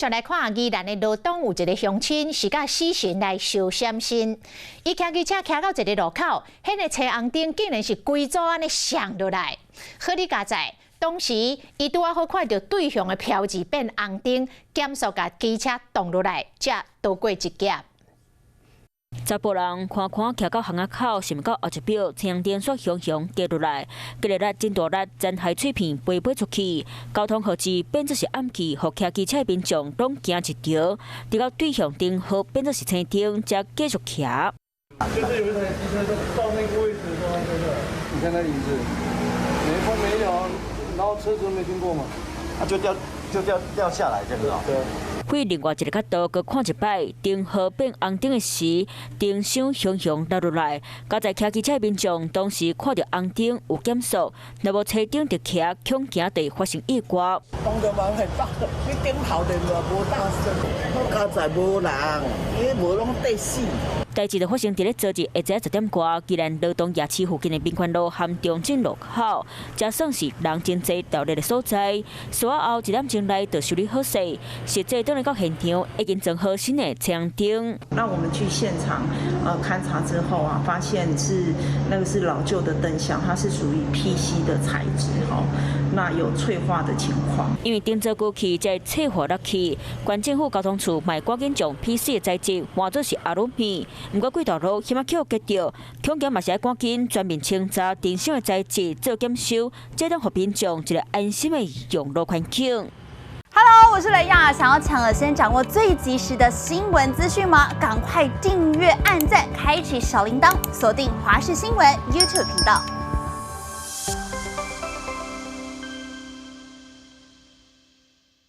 再來看宜蘭的羅東有一个鄉親是共死神來相閃身，伊騎機車騎到一个路口，彼个青紅燈竟然是規組按呢閃落來。好佳哉，當時伊拄仔好看著對向的標誌變紅燈，減速共機車擋落來，才逃過一劫。查埔人看看徛到巷仔口，想袂到後一秒青紅燈煞雄雄跌落來，這个力真大力，殘骸碎片飛飛出去，交通號誌變做是暗去，予騎機車的民眾攏驚一趒，直到對向燈號變做是青燈，才繼續騎。就是有一台機車到那個位置的時候，就是你看那影子，沒風沒有，然後車子都沒經過嘛，啊就掉就掉掉下來這個。對。去另外一个角度，閣看一擺，燈號變紅燈的時，燈箱雄雄落落來。佳哉騎機車的民眾當時看著紅燈有減速，若無青燈直騎，恐驚會發生意外。當著嘛會放，你頂頭的嘛無大聲，好佳哉無人，伊無攏綴死。代誌就發生佇咧昨日下晝10點外，宜蘭羅東夜市附近的民權路和中正路口，這算是人真濟熱鬧的所在。事發後一點鐘內就修理好勢，實際轉來到現場已經裝好新的青燈。那我們去現場勘查之後啊，發現是那個是老舊的燈箱，它是屬於 PC 的材質，吼，那有脆化的情況。因為燈座過去才會脆化落去，縣政府交通處嘛趕緊將 PC 的材質換做是阿魯米。毋過幾條路起碼予跌著，恐驚嘛是愛趕緊全面清查燈箱的材質做檢修，才當予民眾一個安心的用路環境。 Hello，我是雷亞，想要搶先掌握最及時的新聞資訊嗎？趕快訂閱、按讚、開啟小鈴鐺，鎖定華視新聞 YouTube 頻道。